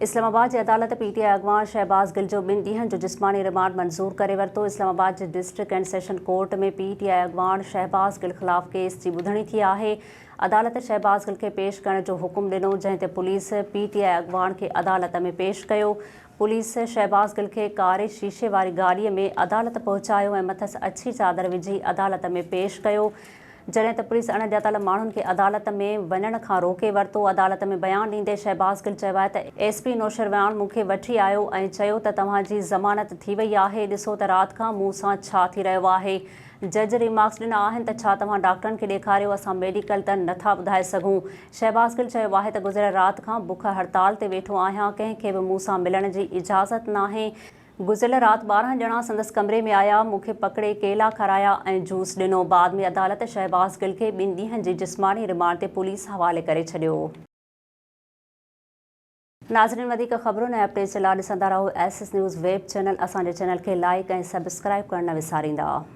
اسلام آباد جي عدالت پي ٽي آء اڳواڻ شهباز گل جو ٻن ڏينهن جو جسماني رمانڊ منظور ڪري ورتو. اسلام آباد جي district and session court ۾ P T I اڳواڻ شهباز گل خلاف ڪيس جي ٻڌڻي ٿي آهي. عدالت شهباز گل کي پيش ڪرڻ جو حڪم ڏنو جنهن تي پوليس پي ٽي آء اڳواڻ کي عدالت ۾ پيش ڪيو. پوليس شهباز گل کي ڪاري شيشي واري گاڏي ۾ عدالت پهچايو ۽ مٿس اڇي چادر وجهي عدالت ۾ پيش ڪيو. جڏهن ته پوليس اڻ ڄاتل ماڻهن کي عدالت ۾ وڃڻ کان روڪي ورتو. عدالت ۾ بيان ڏيندي شهباز گل چيو آهي ته ايس پي نوشيروان مون کي وٺي آيو ۽ چيو ته توهان جي ضمانت ٿي وئي آهي، ڏسو ته رات کان مون سان ڇا ٿي رهيو آهي. جج ريمارڪس ڏنا آهن ته ڇا توهان ڊاڪٽرن کي ڏيکاريو، اسان ميڊيڪل ته نٿا ٻڌائي سگهون. شهباز گل چيو آهي ته گذريل رات کان بک هڙتال تي ويٺو آهيان، ڪنهن کي به مون سان ملڻ جي اجازت ناهي. گذريل رات 12 ڄڻا سندس ڪمري ۾ آيا، مون کي پڪڙي ڪيلا کارايا ۽ جوس ڏنو. بعد ۾ عدالت شهباز گل کي ٻن ڏينهن جي جسماني رمانڊ تي پوليس حوالي ڪري ڇڏيو. ناظرين وڌيڪ خبرن ۽ اپڊيٽس جي لاء ڏسندا رهو S S news web channel اسان جي چينل کي لائيڪ ۽ سبسڪرائيب ڪرڻ نه وساريندا.